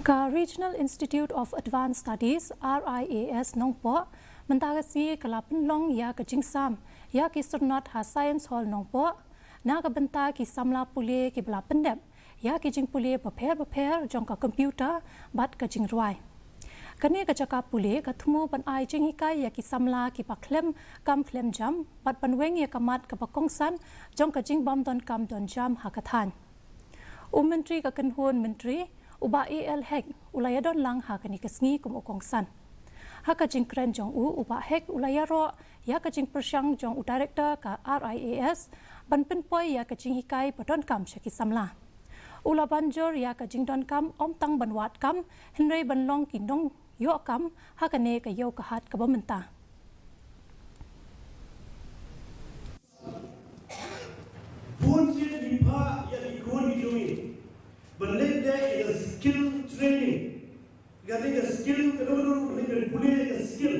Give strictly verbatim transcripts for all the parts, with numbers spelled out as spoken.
Ka Regional Institute of Advanced Studies, R I A S, Nongpoh mynta ka sngi ka la pynlong ïa ka jingsam ïa ki syrnot ha Science Hall Nongpoh na ka bynta ki samla pule kiba la pyndep ïa ki jingpule bapher bapher jong ka computer bad ka jingrwai. Kane ka jaka pule ka thmu ban ai jinghikai ïa ki samla kiba khlem kam khlem jam bad ban weng ïa ka mat kaba kongsan jong ka jingbym don kam don jam ha ka thaiñ. U Myntri ka kynhun myntri, u Bah A L Hek, u la ïadon lang ha kane ka sngi kum u kongsan. Ha ka jingkren jong u, u Bah Hek u la ïaroh ïa ka jingpyrshang jong u Director ka R I A S ban pynpoi ïa ka jinghikai ba donkam sha ki samla. U la ban jur ïa ka jingdonkam ym tang ban wad kam hynrei ban long ki nongïoh kam ha kane ka ïew ka hat kaba mynta. Bun sien ngi phah ïa ki khun ki jong ngi ban leit leh ïa ka skill training. Ka dei ka skill, ka dei ka dei ka pule ïa ka skill.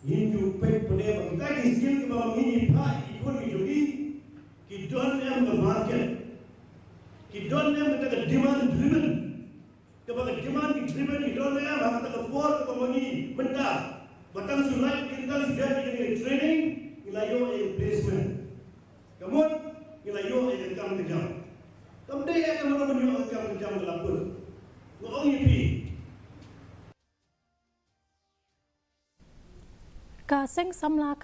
Ngin ju peit pule ba kita ki skill kiba ma ngi ngi phah ïa ki khun ki jong ngi ki don em ka market, ki don em kata ka demand driven. Kaba ka demand ki driven ki don em ha kata ka por kaba ma ngi mynta ba tang shu lait ki tang shu dep ïa ka training, ngi la ïoh ïa ka placement. Ka mut ngi la ïoh ïa ka kam ka jam. Kam dei ïa ka mut ban ïoh ïa ka kam ka jam ka la pun. Nga ong ïa phi. Ka seng samla ka